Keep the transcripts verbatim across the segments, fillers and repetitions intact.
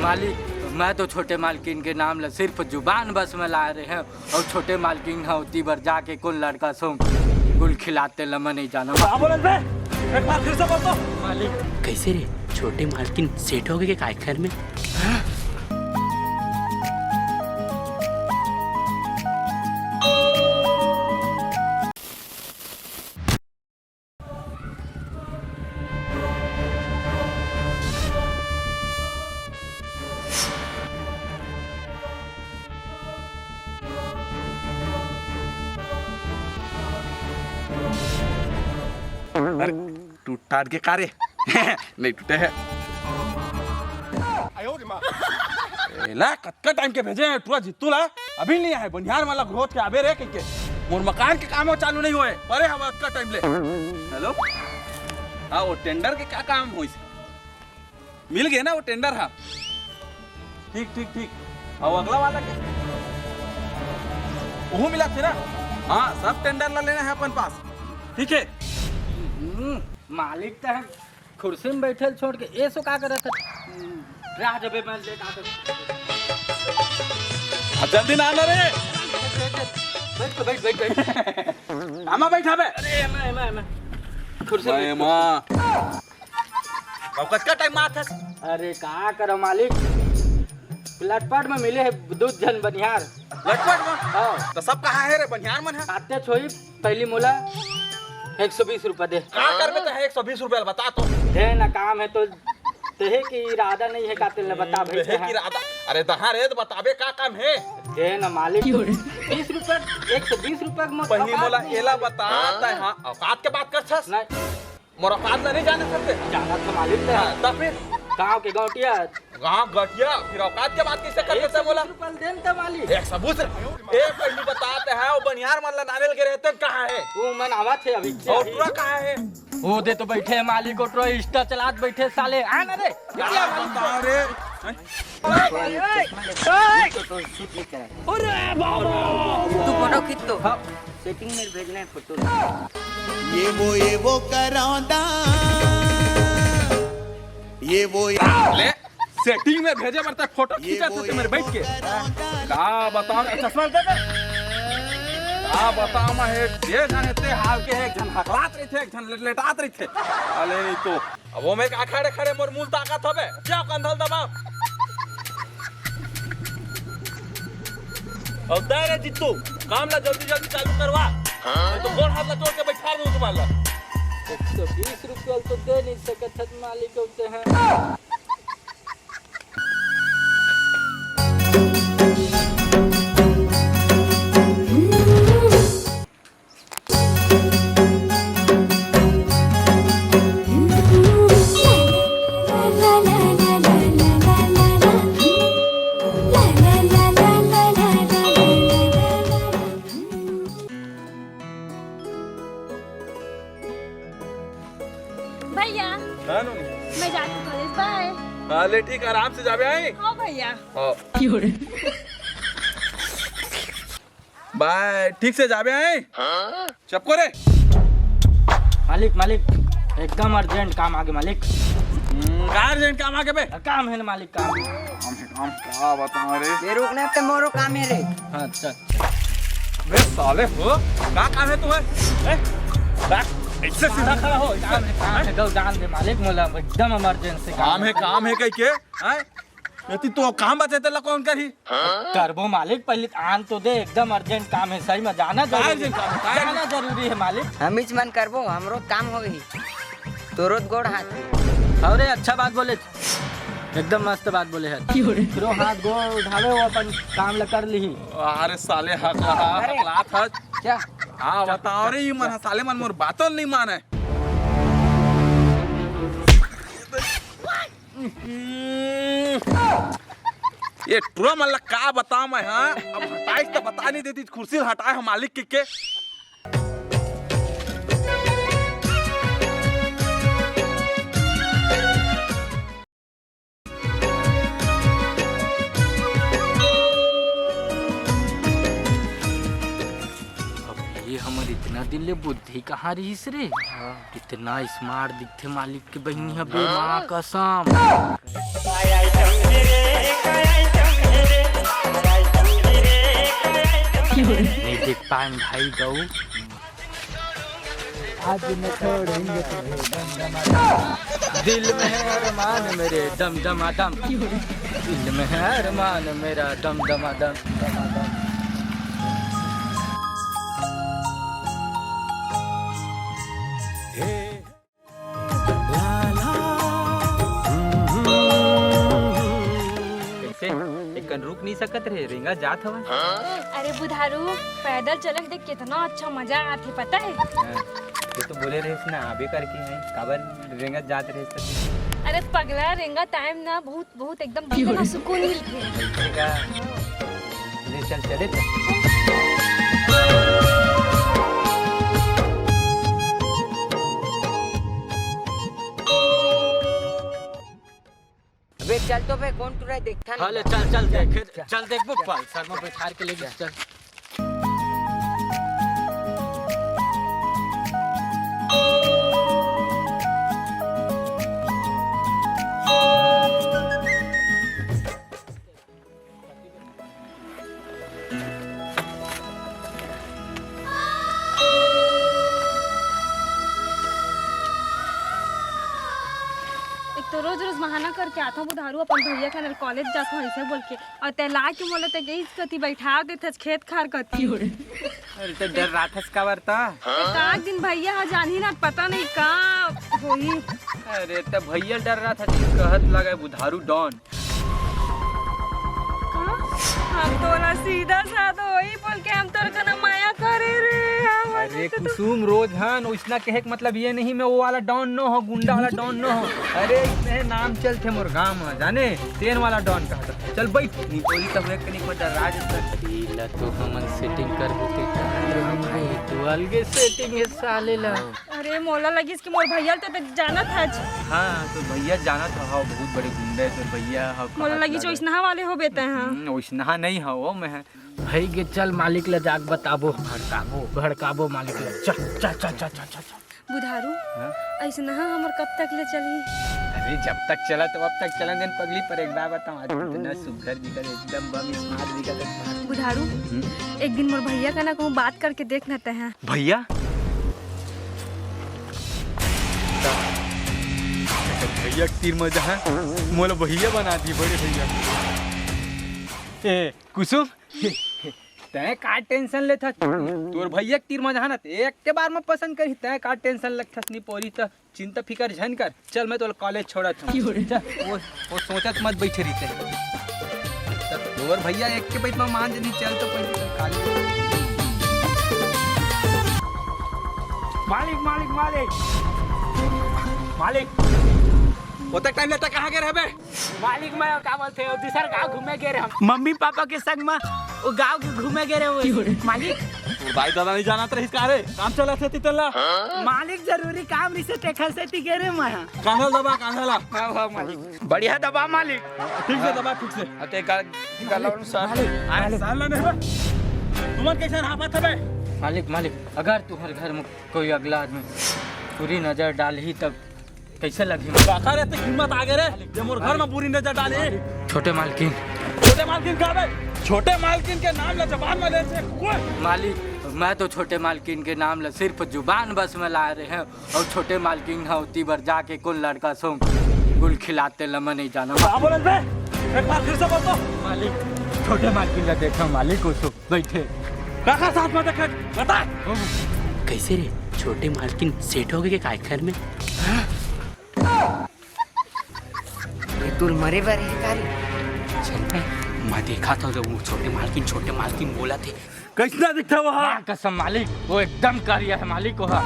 मालिक, मैं तो छोटे मालकिन के नाम ला सिर्फ जुबान बस में लाए रहे हंव, अउ छोटे मालकिन ह ओती बर जाके कोन लड़का संग गुल खिलाते ला मैं नइ जानंव। का बोलत बे? एक बार फिर से बोल तो। मालिक, कइसे रे? छोटे मालकिन सेठ हो गे के काय घर में? अरे, टूट टाट गे का रे? नइ टूटे हे। एला कतका टाइम के भेजे हंव टुरा जित्तू ला, अभी नइ आए। बनिहार मन ला घरोत के आबे रे कहिके। मोर मकान के काम ह चालू नइ होए, परे हवंव अतका टाइम ले। हेलो, हाँ, वो टेंडर के का काम होइस? मिल गे ना वो टेंडर ह? ठीक, ठीक, ठीक। अउ अगला वाला के? ओहू मिलत हे ना? हाँ, सब टेंडर ला लेना हे अपन पास। ठीक हे। हम्म, मालिक त हे कुर्सी में बइठे ल छोड़ के, ए सो का करत हे? राह जबे मैं लेट आते। आ, जल्दी ना आना रे। बइठ तो, बइठ, बइठ, बइठ। आमा बइठा बे। अरे, एमा, एमा, एमा। कुर्सी में बइठ। माँ। अब कतका टाइम मारथस? अरे, का करंव मालिक, लटपट में मिले हे दू झन बनिहार। लटपट में? हाँ। त सब कहाँ हे रे बनिहार मन ह? आते छोई पहली मोला एक सौ बीस रुपया दे। का करबे तैं एक सौ बीस रुपया ल बता तो। दे ना, काम हे तो, तेहे के इरादा नइ हे का तेला बता भाई, तेहे के इरादा। अरे दहा रे, त बताबे का काम हे? दे ना मालिक, तो बीस रुपया, एक सौ बीस रुपया के पहली मोला एला बता, तैं हाँ औकात के बात करथस? नहीं। मोर औकात ला नइ जानथस तैं? जानत हंव मालिक तैं। हाँ, त फिर? गाँव के गौंटिया। गाँव गौंटिया, फिर औकात के बात कइसे कर लेथस मोला? एक सौ बीस रुपया दे न त मालिक। एक सौ बीस रुपया? ए, पहली बता तैं, वो बनिहार मन ला नाने ल गे रहे तेन कहाँ हे? वो मन आवत हे अभी। अउ टुरा कहाँ हे? वो दे तो बइठे हे मालिक, वो टुरा Insta चलात बइठे साले। आ ना रे। का बतावंव रे? हैं? तू फोटो खींच तो। हाँ। सेटिंग में भेजना हे फोटो। ये वो, ये वो करौंदा, ये वो, ये ले, सेटिंग में भेजे बर तैं फोटो खींचत हे तेमेर बइठ के। का बतावंव, ए, चश्मा दे बे। का बतावंव मैं, हे, दे झन हे ते हाल के, एक झन हकलात रहिथे, एक झन लेटलेटात रहिथे। अले नहीं तो अब ओमे का खड़े खड़े मोर मुंह ताकत हवे? जाव कंधा ल दबाव। अउ तैं रे जित्तू, काम ला जल्दी जल्दी चालू करवा, नहीं तो गोड़ हाथ ला तोड़ के बइठा दूं तुम्हार ला। एक सौ बीस रुपया तो दे नइ सकत हस मालिक, अउ तैं ह। भैया, हाँ, नोनी। मैं जाती कॉलेज, बाय। हाँ, ले ठीक, आराम से जाबे आई। हाँ भैया। हाँ। बाय, ठीक से जाबे आई। चपको रे। मालिक, मालिक, एकदम अर्जेंट काम आगे मालिक। हम्म, का अर्जेंट काम आगे बे? काम हे ना मालिक, काम। काम हे, काम, का बतावंव रे? ये रुक ना, ते मोरो काम हे रे। हाँ, अच्छा, अच्छा। बे साले हो, का काम हे तुम्हार? ए, का? ऐसे सीधा खड़ा हो, काम हे, काम हे, दो जान दे मालिक, मोला एकदम इमरजेंसी काम हे, काम हे कहिके, हैं? यदि तो काम बचे तेला कौन करही? करबो मालिक, पहले आन तो दे, एकदम अर्जेंट काम हे, सही में जाना जरूरी हे। का अर्जेंट काम हे? का जाना जरूरी हे मालिक। हमीच मन करबो, हमरो काम होही। तोरो त गोड़ हाथ हे। अरे अच्छा बात बोले, एकदम मस्त बात बोले हे। तोरो हाथ गोड़ उठावे, वो अपन काम ला कर लिही। अरे साले हकला, अरे। हकलात हस। क्या? हाँ, बतावंव रे, ये मन साले मन मोर बातों नहीं माने। ये टुरा मन ला का बतावंव मैं, हाँ? अब हटाइस त बता नइ देतिस, कुर्सी ल हटाए हंव मालिक कहिके। अब ये हमर इतना दिन ले बुद्धि कहाँ रहिस रे? हाँ। इतना smart दिखथे मालिक के बहिनी ह बे, हाँ। माँ कसम। कान भाई गऊ। आज न छोड़ेंगे तुझे दम दमा दम। दिल में है अरमान मेरे दम दमा दम। दिल में है अरमान मेरा दम दमा दम। कैसे? एक कन रुक नहीं सकत रहे, रेंगा जात हवन। अरे बुधारू, पैदल चले के देख कितना अच्छा मजा आथे, पता है? हाँ, ये तो बोले रहे ना, आबे करके है, काबर रेंगा जात रहे? अरे पगला, रेंगा टाइम ना बहुत, बहुत एकदम दिल ला सुकून मिलथे। ले चल, चले चल। अबे चल तो बे, कौन टुरा है, देखता नहीं। हाँ, ले चल, चल देख, चल। चल देख वो पल्सर में बैठार के ले चल। एक तो रोज रोज बहाना करके आथव बुधारू, अपन भैया के नल कॉलेज जाथव ऐसे बोल के, और तैं ला के मोला तैं गईस कती बैठा देथस खेत खार कती। अरे तो डर रहा था इसका बार था। एक आध दिन भैया ह जानही ना, पता नहीं का होही। अरे तो भैया डर रहा था, कहत लगा बुधारू डॉन। का? हम तोला सीधा साधा वही बोल के हम तोर कना माया करे रे। हम अरे तो कुसुम, रोज हन ओइसना कहे के मतलब ये नहीं मैं वो वाला डॉन न हो, गुंडा वाला डॉन न हो। अरे इसने नाम चलथे मोर गांव में, जाने तेन वाला डॉन कहा था। चल बैठ, निपोरी तब एक कनी को राज करती ला तो हमन सेटिंग कर देते। अरे भाई तू अलगे सेटिंग है साले ला। अरे मोला लगिस कि मोर भैया ल तो जानत हच। हाँ, तो भैया जानत हव, बहुत बड़े गुंडे तो भैया हव। मोला लगिस ओइसनहा वाले होबे तैं, हाँ। हम्म, ओइसनहा नहीं हव मैं। भाई के चल मालिक ला जाके बताबो, भड़काबो, भड़काबो मालिक ला। चल, चल, चल। बुधारू, हाँ? अइसनहा हमर कब तक ले चलही? अरे जब तक चला तो अब तक चलन देन पगली, पर एक बात बताओ, आज इतना सुघर दिखत, एकदम बम स्मार्ट दिखत है। बुधारू, हम्म? एक दिन मोर भैया का ना कहूँ बात करके देख न तैं। भैया? भैया के तीर में जहाँ मोला भैया बना दी बड़े भैया। ए कुसुम, तैं का टेंशन लेथस? तोर भैया के तीर में जहाँ ना ते एक के बार में पसंद करही, तैं का टेंशन लगथस? निपोरी त चिंता फिकर झन कर, चल मैं तोला कॉलेज छोड़त हूँ। चल, वो, वो सोचत मत बैठे रहिते। तब तोर भैया एक के बैठ में मान जनी, चल तो पहले चल कॉलेज। मालिक, मालिक, मालिक, मालिक। ओतक टाइम लेता कहाँ के रहबे? मालिक, मैं का बोलथे, दूसर गाँव घूमे गे रहे हम। मम्मी पापा के संग में वो गाँव के घूमे गे रहे हो। मालिक। तोर दाई ददा नहीं जानत रहिस का रे? काम चलत हे तेला। मालिक, जरूरी काम रिहिसे तेखर सेती गे रहे मैं। कांधा दबा, कांधा ला। हाँ, हाँ, मालिक। बढ़िया दबा, मालिक। ठीक से दबा, ठीक से। अते का, का लाउन सर। अरे, सर ला नहीं बा। तुमन कैसे हाफत हवे? मालिक, मालिक, अगर तुम्हारे घर में कोई अगला आदमी बुरी नजर डालही तब कैसे लगही? काखर एते हिम्मत आ गे रे, जे मोर घर में बुरी नजर डाले? छोटे मालकिन। छोटे मालकिन का बे? छोटे मालकिन के नाम ला जबान में ले से कोई। मालिक, मैं तो छोटे मालकिन के नाम ला सिर्फ जुबान बस में ला रहे हैं, और छोटे मालकिन ह ओती बर जाके कोन लड़का संग गुल खिलाते ला मैं नहीं जाना। का बोलत बे? एक बार फिर से बोल तो। मालिक, छोटे मालकिन ला देखा मालिक, वो सो बैठे। काखर साथ में देखे? बता। कैसे रे, छोटे मालकिन सेठ हो गे के काय घर में? ये तोर मरे बर हे का रे? चल बे, मैं देखा था जब वो छोटे मालकिन, छोटे मालकिन बोला थे। कैसना दिखता वो? हाँ, कसम मालिक, वो एकदम करिया है मालिक, वो है।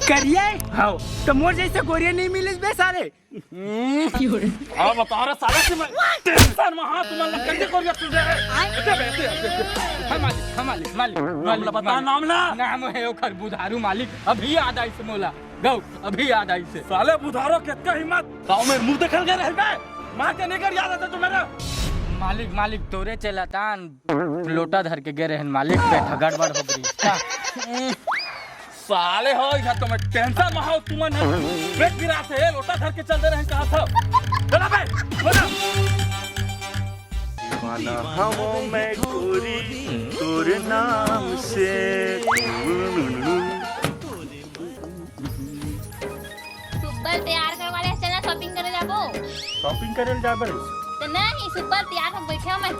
करिया है? हाँ। तो मोर जैसे गोरिया नहीं मिलिस बे साले। हाँ, बता रहा साला कि मैं टेंशन में हाँ, तुम्हारे लग कैसे गोरिया तू दे। ऐसे, ऐसे, ऐसे, ऐसे। हाँ मालिक, हाँ मालिक, मालिक, मामला मालिक, बता, मालिक। नाम ना। नाम है ओखर बुधारू मालिक, अभी याद आई से मोला। गौ, अभी याद आई से। साले बुधारो, कितना हिम्मत! गाँव में मुंह देखल गए रहे बे? मार के नहीं कर याद आता तुम्हारा? मालिक, मालिक, तोरे चलतान लोटा धर के गे रहन मालिक, पेट गड़बड़ हो गई। साले हो, या तो मैं टेंशन में हो, तुमन पेट गिरा से लोटा धर के चल दे रहन कहा था। चला बे, हो जा। हमो मैं गोरी तोर नाम से। सुब्बर तैयार करवा ले, चल ना shopping करे जाबो। Shopping करे ल जाबे? तो नहीं, सुब्बर तैयार हो बैठे हो मैं।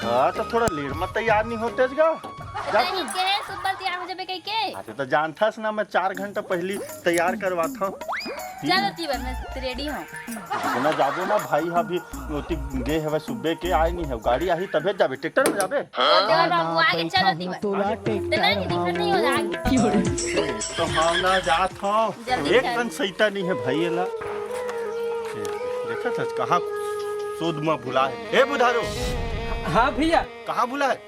हाँ, तो थोड़ा लेट मत तैयार नहीं होते गा। तो जा तू। कहीं के है सुब्बर तैयार हो जाबे कहीं के? अच्छा, तो जानथस ना, मैं चार घंटा पहली तैयार करवात हूँ। चलो तीबर, मैं ready हूँ। ना जाबो ना, भाई हा भी ओती गे हवे, सुबह के आए नहीं है, गाड़ी आही तभे जाबे, ट्रैक्टर में जाबे। ओ देवर बाबू, आगे चलो तीबर। तोला ट्रैक्टर इतना नहीं दिक्कत नहीं हो जाएगी। तो हम ना जात हूँ, जल्दी एक चल। कन सैता नहीं है भाई एला। देखा था कहाँ सूद में भुला है। ए बुधारू, हाँ भैया। कहाँ भुला है?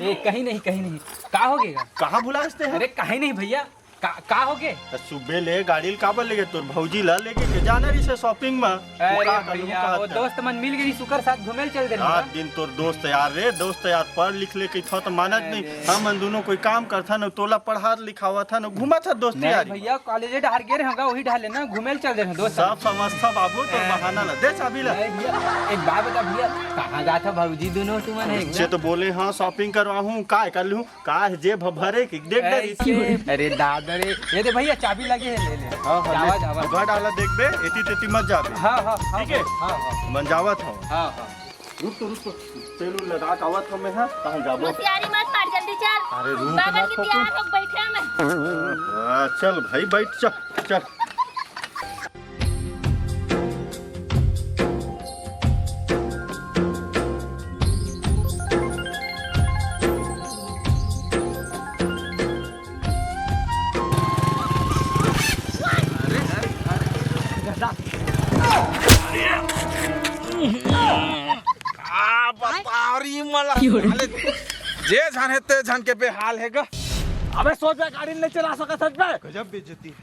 ए, कहीं नहीं, कहीं नहीं। का हो गया? कहाँ भुला हस ते? अरे कहीं नहीं भैया। का, का हो गे? त सुबह ले गाड़ी ल काबर लेगे? तोर भौजी ला लेगे के जाना रहिसे shopping म। अरे का भैया, वो दोस्त मन मिल गे, सुकर साथ घूमे ल चल दे रात दिन तोर दोस्त यार रे, दोस्त यार पढ़ लिख ले कहिथव त मानत नहीं। अरे। हमन दोनों कोई काम करथन, तोला पढ़ात लिखावत हन, घूमत हन दोस्ती नहीं यारी। भैया, college डहर गे रहे होगा, वही डहर लेना घूमे ल चल दे रहे दोस्त। सब समझता बाबू, तोर बहाना ला दे चाबी ला। नहीं भैया, एक बात बता भैया, कहाँ जात हो भौजी दोनों तुमन है? से तो बोले हाँ shopping करवाहूँ, काय कर लूँ? का हे जेब ह भरे के देख डरिस। अरे दादा रे, ये दे भैया चाबी लगे है, ले ले। हाँ, हाँ, जावा, ले। जावा। गा डाला देखबे, एती तेती मत जाबे। हाँ, हाँ, हाँ, ठीक है? हाँ, हाँ। मन जावत हव। हाँ, हाँ। रुक तो, रुक तो। तेल उल लगा के आवत हव मैं, हाँ, कहाँ जाबो? होशियारी मत मार, जल्दी चल। अरे रुक बाबर ना की तो। तैयार हो बैठे हैं मैं। हाँ, चल भाई, बैठ, चल, चल। का बताओ री मला। क्यों रे? साले, जे झन हे ते झन के बेहाल हे गा। अबे सोच बे, गाड़ी नहीं चला सकत सच में। गजब बेइज्जती।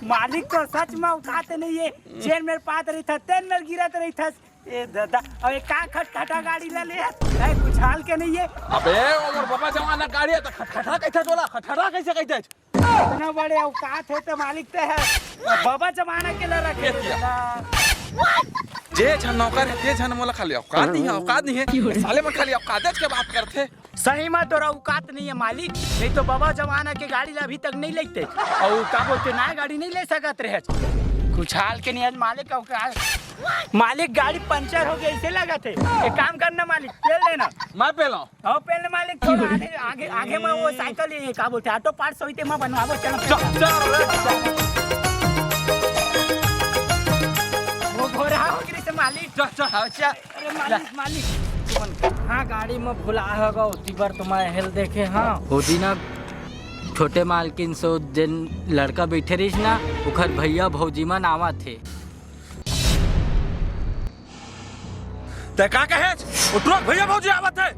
मालिक तो सच में औकात नहीं है। जेन मेर पात रहिथस, तेन मेर गिरत रहिथस। ए दादा, अबे का खटखटा गाड़ी ला ले? ए, कुछ हाल के नहीं है। अबे, ओमर बाबा जमाना गाड़ी है, तो खटखटा कैसे बोला? खटखटा कैसे कहते हैं? इतना बड़े औकात है तो मालिक ते है। बाबा जमाना के ला रखे ये क्या? दादा। जे झन नौकर है, ते झन मोला खाली औकात नहीं है, औकात नहीं है। साले मन खाली औकात के बात करथे। सही में तोरा औकात नहीं है मालिक, नहीं तो बाबा जमाना के गाड़ी ला अभी तक नहीं लेते। और का बोलते, नया गाड़ी नहीं ले सकत रहे। कुछ हाल के नहीं है मालिक का औकात। मालिक गाड़ी पंचर हो गया, इसे लगा थे। एक काम करना मालिक, पेल देना। मैं पेलाऊं? हाँ, पेल मालिक, थोड़ा आगे, आगे, आगे में वो साइकिल है, का बोलते, auto parts होते, मैं बनवाबो, चलो। चल, चल, चल। वो घोड़ा हो गया से मालिक। चल, चल। हाँ, चल। अरे मालिक, मालिक। तुमन कहाँ गाड़ी में भुला होगा, उतनी बार तुम्हारे हेल देखे, हाँ। होती ना, छोटे मालकिन सो जेन लड़का बैठे रहिस ना, ओखर भैया भौजी मन आवत हे। ते का कहे? उतरो भैया भौजी आवत हे।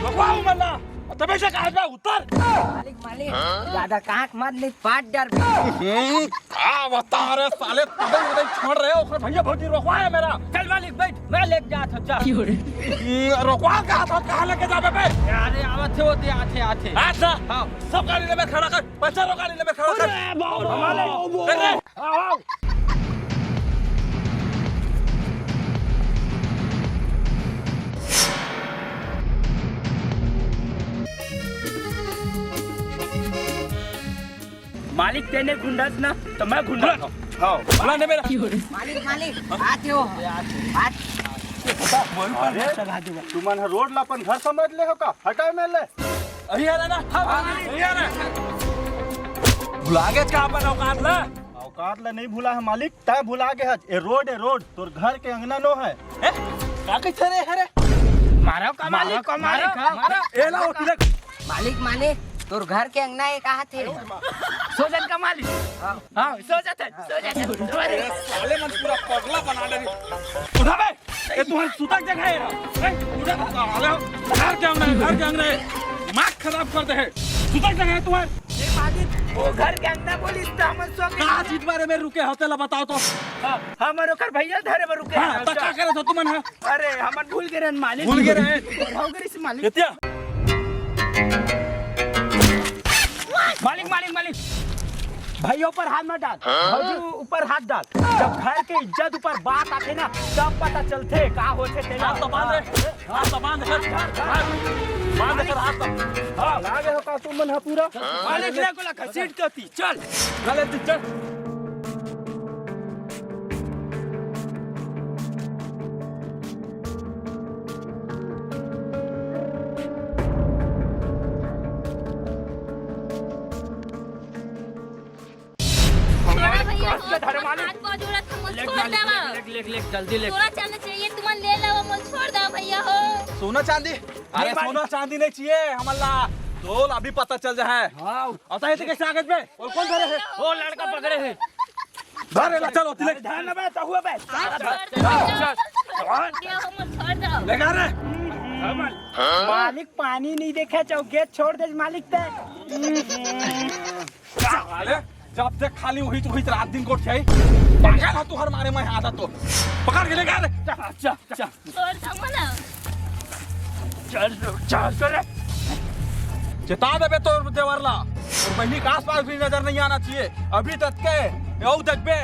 रोकवा उमन ला। तबे से कहा जा उतर। मालिक, मालिक, ज्यादा कांख मत ले, फाट डर। हम्म, का बता रे साले, तबे उधर छोड़ रहे हो, ओकर भैया भौजी रोकवाए मेरा। चल मालिक बैठ, मैं लेके जात हूँ, चल। हम्म, रोकवा का हाथ, कहाँ लेके जाबे बे? अरे आवत हे, वो दे, आथे, आथे। अच्छा। हाँ। सब गाड़ी लेबे खड़ा कर, पैसा रो गाड़ी लेबे खड़ा कर। अरे बाबू, कर रे। बाबू। कर रे। आओ, आओ। मालिक तेने घुंडस ना, तो मैं घुंडस हूँ। हाँ, बुला ने मेरा। मालिक, मालिक, आते हो। आते। अरे, तुमन ह रोड ला अपन घर समझ ले हो का? हटाए में ले। अरे यार ना, हाँ, अरे यार। भुला गेच का अपन औकात ला? औकात ला नहीं भुला है मालिक, तै भुला गे हच। ए रोड, ए रोड, तोर घर के अंगना नो है। ए, का कइथे रे, हरे? मारो का मालिक, मारो, मारो, मारो। मारो। ए ला, उठ ले। मालिक, मालिक, तोर घर के अंगना ए कहाँ थे? सोजन का मालिक। हाँ। हाँ, सो जाते, सो जाते। अरे, साले मन पूरा पगला बना डरे। उठा बे। ए, तुहर सुतक जगह है ना? ए, उठा, साले, घर के अंगना है, घर के अंगना है। दिमाग खराब कर दे है। सुतक जगह है तुहर। ए, मालिक, वो घर के अंगना बोलिस त हमन सो के का चीज बारे में रुके हो, तेला बताओ तो। हाँ, हमर ओकर भैया धरे बर रुके हाँ, हैं। त का करे था तुमन, हाँ? अरे, हमन भूल गे रहेन मालिक। भूल गे रहेन। हो गे रहिस मालिक। एतिया। मालिक, मालिक, मालिक। भैया ऊपर हाथ मत डाल, भौजी ऊपर हाथ डाल। जब घर के इज्जत ऊपर बात आथे ना, तब पता चलथे का होथे तेला। हाथ तो बांध रे, हाथ तो बांध, हाथ, हाथ, बांध कर हाथ तो। हाँ, लागे हो का तुमन ह पूरा। मालिक ले गोला घसीट देती, चल। चल, चल। छोड़ा भैया हो, कस के धरे मालिक। हाथ पाँव जोड़त हूँ, मोल ले, छोड़ ले, देवा। ले, ले, ले, ले, जल्दी ले। सोना चांदी चाहिए, तुमन ले लेवा, मोल छोड़ देवा भैया हो। सोना चांदी? अरे नहीं मालिक। सोना चांदी नहीं चाहिए हमन ला, तोल अभी पता चल जाए। हाँ। अउ तहीं ते कैसे आगे बे? अउ कोन धरे हे? वो लड़का पकड़े हे। धरे ला, चलो, तिलक। ध्यान ना बे, तो हुआ बे। छोड़ देवा भैया हो, मोल छोड़ देवा। ले गा रे। मालिक पानी नहीं देखे, चौके छोड़ दे मालिक ते। साले, जब देख खाली वही तो वही रात दिन गोठियाई। पागल ह तुहर मारे मैं आदत तो। पकड़ के ले गा रे। चल, चल, चल। छोड़ दो मला। चल, चल, चल रे। चेता देबे तोर देवर ला। अउ बहिनी के आसपास भी नजर नहीं आना चाहिए। अभी तक के, यौ देखबे।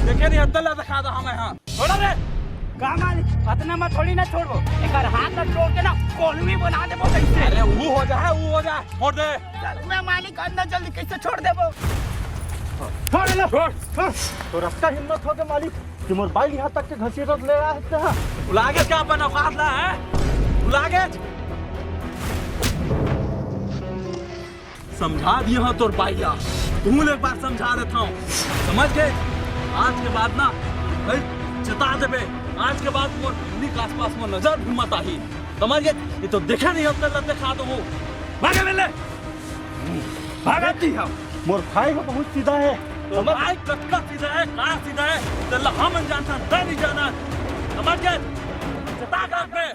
देखे नहीं हत्तल ला दिखा दा हमें, हाँ। छोड़ा रे। का मालिक, अतना मैं थोड़ी ना छोड़बो। एकर हाथ ला तोड़ के ना कोलवी बना देबो कैसे। अरे, वो हो जाए, वो हो जाए। छोड़ दे। मैं मालिक अंदर जल्दी कैसे छोड़ देबो? छोड़ ले। छोड़। छोड़। तोर अतका हिम्मत होगे मालिक कि मोर बाइक यहाँ तक के घसीटत ले आए हस तेहा। भुला गेस का अपन औकात ला, हैं? भुला गेस? समझा दिए हँव तोर बाई ला, तुहूँ ले एक बार समझा देत हँव, समझ गे? आज के बाद ना भाई चेता देबे, आज के बाद मोर बहिनी के आसपास मोर नजर भी मत आही, समझ गे? ये तो देखे नहीं हफ्ते लत्ते खा दो। भागे मिले। भागत ही हम। मोर भाई ह बहुत सीधा हे। तो भाई कतका सीधा हे, का सीधा हे, तेला हमन जानथन, तैं नहीं जाना। समझ गे? चेता कर बे।